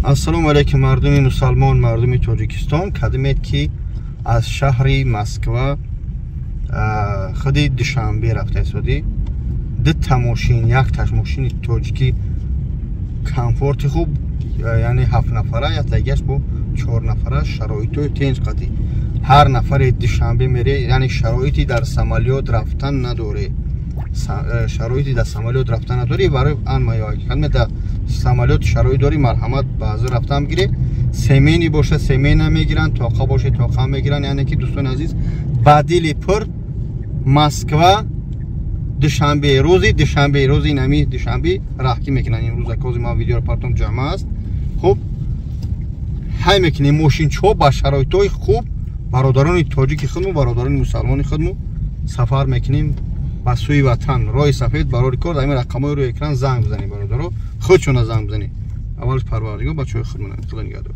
Ассалому алайкум, мардуми мусалмон, мардуми Тоҷикистон. Кадимед ки аз шаҳри Москва худи Душанбе рафта истодӣ, дута мошин, якташ мошини тоҷикӣ, комфорти хуб, яъне ҳафт нафара, яктагиаш бо чор нафара, шароитҳои тенҷ қатӣ. Ҳар нафаре Душанбе мере, яъне шароити дар самолёт рафтан надоре, шароити дар самолёт рафтан надорӣ. Барои анмаёкадме дар самолёт шароит дорӣ, марҳамат, баъзе рафтан бигире. Семейный боша, семейный мегиранд, тоқа боша, тоқа мегиранд. Яъне ки, дӯстони азиз, ба дили пур Москва Душанбе, рӯзи душанбе, рӯзи нами душанбе раҳкӣ мекунанд. Имрӯз кози ман видеоро партом, ҷамъа аст. Хуб, ҳай мекунем мошинчиҳо ба шароитҳои хуб. Бародарони тоҷики худму, бародарони мусалмони худму сафар мекунем ба сӯи ватан, роҳи сафед барори кор. Дар ин рақамҳои рӯи экран занг бизанед, бародаро, худшона занг бизанед. Аввалш Парвардигор, бачаҳои худмон, Худо нигаҳдор.